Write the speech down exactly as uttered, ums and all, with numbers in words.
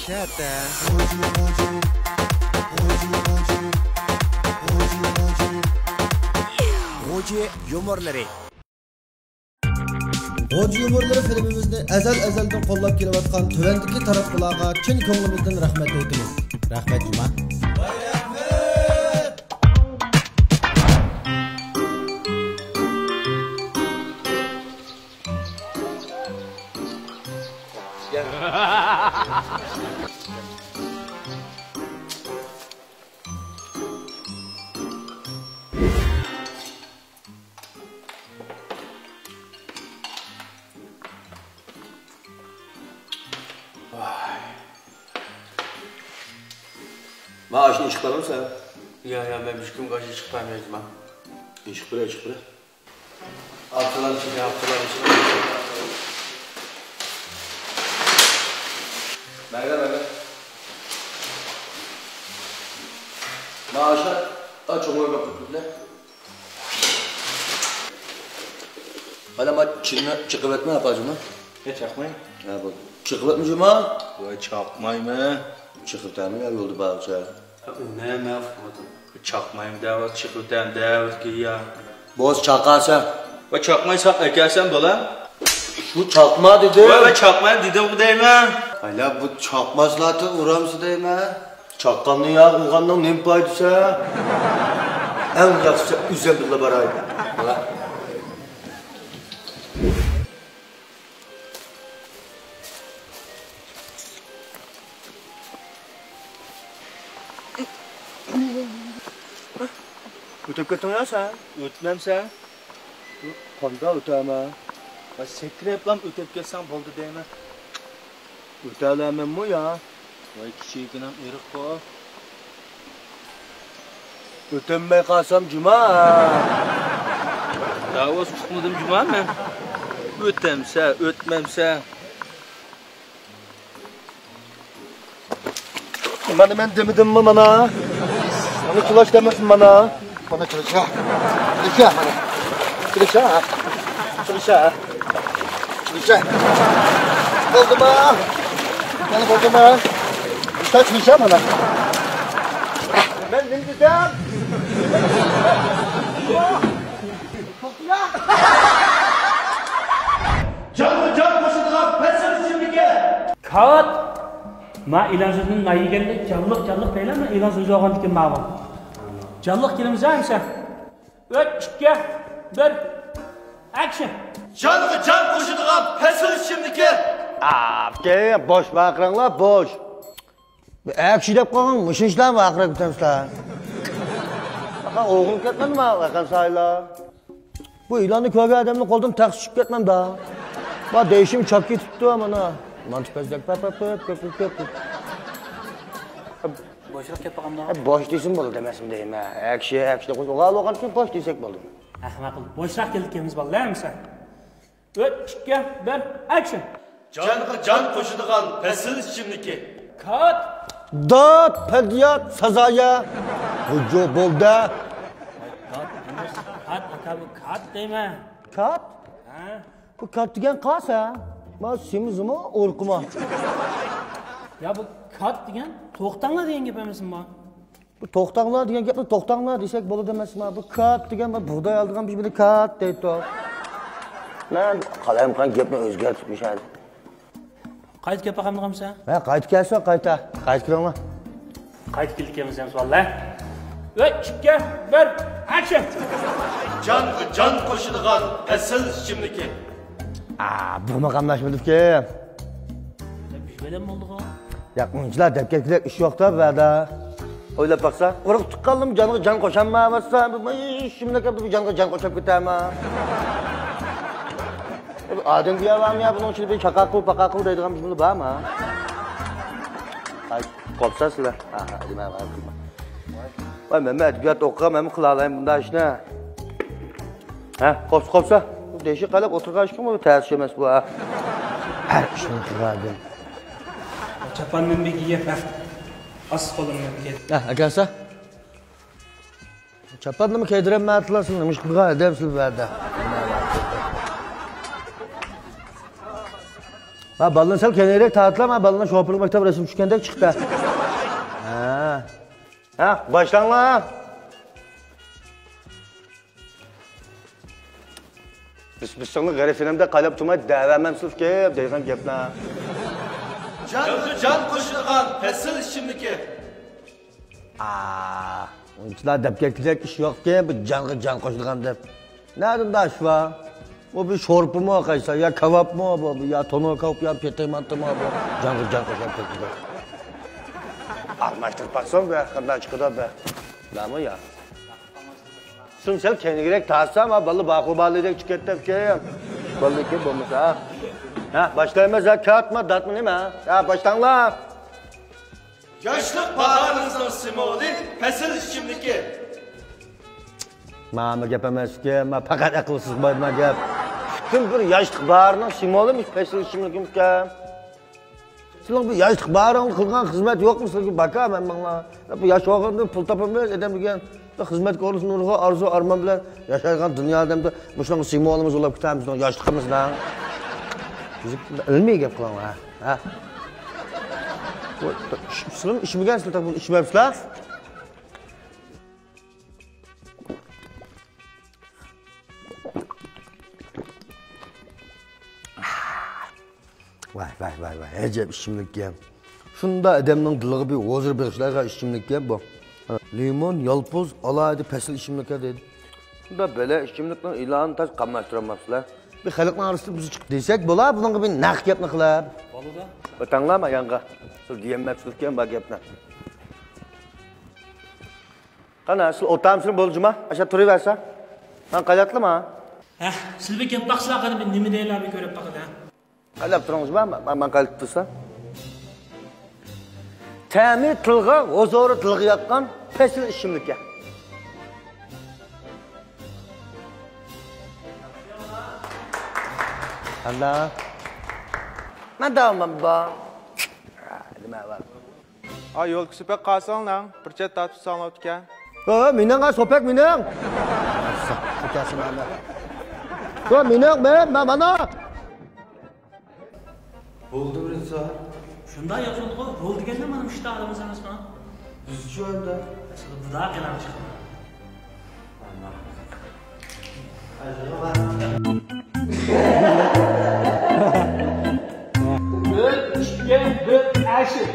شەتە. غۇجى يۇمۇرلىرى. غۇجى يۇمۇرلىرى فىلىمىمىزنى ئەزەل-ئەزەلدىن قوللاپ كېلىۋاتقان تۆۋەندىكى تاراتقۇلارغا چىن كۆڭلىمىزدىن رەھمەت ئېيتىمىز. رەھمەت، جۇما. ما ئاشۇنى ئىشقىلارمۇ سەن؟ يا، يا، مەن ھېچكىمگە ئاشۇ ئىشقىلارمايمەن. ئىشقىلار، ئىشقىلار. ئاپتىلار چىقىپ، ئاپتىلار چىقىپ. مەگە، مەگە. ماڭا ئاشۇ، ئا، چوڭ ئۆيگە بېقىپ كېتىلە. ئانا، ما چىننى چېقىۋەتمە، ئاپاجىنى. يا، چاقمايمەن. ھە، بولدى. چېقىۋەتمە، جۇما. ۋاي، چاقمايمەن. چېقىۋېتەرمەن، يا، يولدا بارغۇچە. ئۇنى مەن ئۇقمىدىم. چاقمايمەن دەۋاتىدۇ، چېقىۋېتەم دەۋاتىدۇ يا. بولسا چاقارسەن. ۋە چاقمايساق ئەكەلسەم بولا. شۇ چاقما دېدىم. ۋە، ۋە چاقمايمەن دېدىمغۇ دەيمەن. ھايلا، بۇ چاقماسلارتىن ئۇرامسىز دەيمەن. چاققاننى يا ئۇرغاننىڭ نېمە پايدىسى؟ ئەڭ ياخشىسى ئۆزۈم بىللە باراي. بولا. ئۆتۈپ كەتتىڭ يا سەن. ئۆتمەمسەن. قانداق ئۆتەمەن؟ سەكرەپلام ئۆتۈپ كەتسەڭ بولدى دەيمەن. ئۆتەلەيمەنمۇ يا؟ ۋاي، كىچىككىنەم ئېرىققۇ. ئۆتەلمەي قالسام جۇما. داۋاس ئۇقمىدىم جۇما مەن. ئۆتەمسە، ئۆتمەمسە. مانا مەن دېمىدىممۇ مانا؟ مانا چۇلاش دەمەسمۇ مانا؟ مانا چىلىشا. چىلىشا مانا. چىلىشا. چىلىشا. چىلىشا. چىلىشا. بولدىما؟ مانا بولدىما؟ چىلىشا، چىلىشا مانا. مەن نېمە دېسەم؟ جانغا جان قوشىدىغان پەسىل ئىچىملىكى. كات! ما ئېلان سۆزىنى نان يېگەندەك جانلىق، جانلىق دەيلا، ما ئېلان سۆزى بولغاندىكىن ماۋۇ. جانلىق كېلىمىز ھە ئەمسە. ئۈچ، ئىككى، بىر، ئەكشن! جانغا جان قوشىدىغان پەسىل ئىچىملىكى. ئاپكەي، بوش ۋارقىراڭلار، بوش. ئەكشى دەپ قويغان، مۇشۇ ئىشلارنى ۋارقىراپ كېتەمسىلەر. ئاقا، ئوغرىلىق كەتمەمدىما، ئاقا سايلا؟ بۇ ئېلاننى كۆرگەن ئادەمنىڭ قولىدىن تەخت چۈشۈپ كەتمەمدا. ما دېيىشىم چاپ كېتىپتۇ، مانا. مانتا پەزلەك، پەپ، پەپ، پەپ. بوشراق گەپ قىلغاندا. بوش دېسىمۇ بولىدۇ ئەمەسمۇ دەيمەن. ئەكشى، ئەكشى دەپ قويسا، ئوغال بولغان ئۈچۈن بوش دېسەك بولىدۇ. ھە، ماقۇل. بوشراق گەپ قىلىمىز بالىلار، ئەمىسە. ئۈچ، ئىككى، بىر، ئەكشن! جانغا جان قوشىدىغان پەسىل ئىچىملىكى. كات! دات، پەدىيات، سازايا. غۇجۇ بولدى. كات ئەمەس، كات، ئاكا، بۇ كات دەيمەن. كات؟ ھە؟ بۇ كات دېگەن قاسا. ما سېمىزمۇ، ئورقىما؟ يا، بۇ كات دېگەن توختاڭلار دېگەن گەپ ئەمەسمۇ؟ بۇ توختاڭلار دېگەن گەپنى توختاڭلار دېسەك بولىدۇ ئەمەسما؟ بۇ كات دېگەن بىر بۇغداي ئالىدىغان بىر، بىر كات دەيدۇ. مەن قالايمىقان گەپنى ئۆزگەرتىپ مىشەن. قايتا گەپ قىلمىغانمىسەن؟ ھە، قايتا كەلسە قايتا. قايتا كېلىڭلار. قايتا كېلىپ كەلمىسەم سوئاللار. ئۈچ، ئىككى، بىر، ئەكشن! جانغا جان قوشىدىغان ئەسىل ئىچىملىكى. ئا، بۇمۇ قاملاشمىدىكى. دەپ يۈز بەلەن بولدىغۇ. ياق، ئۇنچىلا دەپ كەتكۈدەك ئىش يوق-تا بۇ يەردە. ئويلاپ باقسا، ئۇرۇق تۇغقانلىرىم جانغا جان قوشالمايۋاتسا، بۇ شۇنداق بۇ جانغا جان قوشاپ كېتەرما؟ ئادەم دېيەلەرمۇ يا، بۇنىڭ ئىچىدە بىر چاقاقۇ، پاقاقۇ دەيدىغان بىر نېمە بارمۇ؟ ھاي، قوپسا سىلەر. ھا، ھا، دېمە، ھا، دېمە. ۋاي، مەنمۇ ئەدەبىيات ئوقۇغان، مەنمۇ قىلالايمەن بۇنداق ئىشنى. ھە، قوپسا، قوپسا. بۇ دېشى قايلاپ ئولتۇرغان ئىشكەن، بۇ تەس ئىش ئەمەس بۇ، ھە. ھەر ئىشنى قىلىۋەردىم. چاپاننى بىر كىيىپ، ھە. ئاس قولۇمنى بىر كىيىپ. ھە، ئەكەلسە. چاپاننىمۇ كىيدۈرەلمەيتتىلا، سىلەر نېمە ئىش قىلغان ئادەمسىلەر بۇ يەردە؟ ھە، بالىنى سەل كەينىگىرەك تارتلا، مانا بالىنىڭ شوپۇرلۇق مەكتەپ رەسىم چۈشكەندەك چىقتى. ھە. ھە، باشلاڭلار. بىز، بىز سىزنى غېرىب فىلىمدەك قايلاپ تۇرماي دەۋەرمەمسىز كېپ دەيدىغان گەپلەر. جانغا جان قوشىدىغان پەسىل ئىچىملىكى. ئا، ئۇنچىلا دەپ كەتكۈدەك ئىش يوقكەن، بۇ جانغا جان قوشىدىغان دەپ. نەدە ئۇنداق ئىش بار؟ بۇ بىر شورپىمۇ قايسا، يا كاۋاپمۇ بۇ، يا تونۇر كاۋاپ، يا پېتى مانتىمۇ بۇ. جانغا جان قوشۇپ كەتكۈدەك. ئالماشتۇرۇپ باقسام بە، قانداق چىقىدۇ بە. بارمۇ يا؟ شۇنى سەل كەينىگىرەك تارتسام، ھە، بالا باقۇ بالىدەك چىقىپ كەتتىكەن. بالىكى بولمىسا. ھە، باشلايمىز، ھە، كاتما داتما نېمە؟ ھە، باشلاڭلار. ياشلىق باھارىڭىزنىڭ سىمۋولى پەسىل ئىچىملىكى. ماما گەپ ئەمەسكەن، ما پەقەت ئەقىلسىز بايما گەپ. پۈتۈن بىر ياشلىق باھارنىڭ سىمۋولى مۇشۇ پەسىل ئىچىملىكىمىكەن. سىلەرنىڭ بۇ ياشلىق باھارىڭدا قىلغان خىزمەت يوقمۇ سىلەرگە باكا مەن ماڭا؟ بۇ ياش ۋاقىتتا پۇل تاپالمايمىز ئادەم دېگەن. خىزمەتكە ئورۇنلىشىپ نۇرغۇن ئارزۇ ئارمان بىلەن ياشايدىغان دۇنيا ئادەمدە مۇشۇنىڭغا سىمۋولىمىز بولاپ كېتەمىز، بۇنىڭ ياشلىقىمىزدا. ئىلمىي گەپ قىلىڭلار، ھە؟ بۇ، سىلەر ئىچمىگەنسىلەر، بۇنى ئىچمەپسىلەر. ۋاي، ۋاي، ۋاي، ۋاي، ئەجەب ئىچىملىككەن. شۇنداق ئادەمنىڭ دىلىغا بىر ھۇزۇر بېغىشلايدىغان ئىچىملىككەن بۇ. لىمون، يالپۇز، ئالاھىدە پەسىل ئىچىملىككەن دەيدۇ. شۇنداق بەلە ئىچىملىكنىڭ ئېلانىنى تاز قاملاشتۇرالماپسىلەر. بىر خەلقنىڭ ئارىسىدا بىز چىقىپ دېسەك بولا، بۇنىڭغا بىر نەق گەپنى قىلىپ. بولىدۇ. ئۆتەڭلار ما يانغا. سىز دېيەلمەپسىزكەن بار گەپنى. قانا، سىز ئولتۇرامسىلەر بولدى جۇما؟ ئاشا تۇرۇۋەرسە. مانا قايتاتلىما؟ ھە، سىلى بىر گەپ باقسىلا قانا، بىر نېمە دەيلا بىر كۆرۈپ باقىدۇ، ھە. قايلاپ تۇرۇڭ جۇما، مانا، مانا قايلاپ تۇرسا. تەمى تىلغا، ھۇزۇرى دىلغا ياققان پەسىل ئىچىملىكى. قانداق؟ مەن داۋامەن بار. نېمە بار؟ ئا، يولكىسى بەك قالساڭلار، بىر چەت تارتىپ ساڭلار ئىكەن. ھە، مېنىڭ، ھە، سوپەك مېنىڭ. سوپەك مېنىڭ، مەن، مەن، مانا. بولدى بىرىنچى سائەت. شۇنداق ياخشى بولدىغۇ، رول دېگەندە مانا مۇشۇنداق ئادەم ئەمەسمۇ؟ بىزچۇ ئەمدى. بۇدا قېلىڭ چىقىڭ. بىر، ئىككى، بىر، ئەكشن.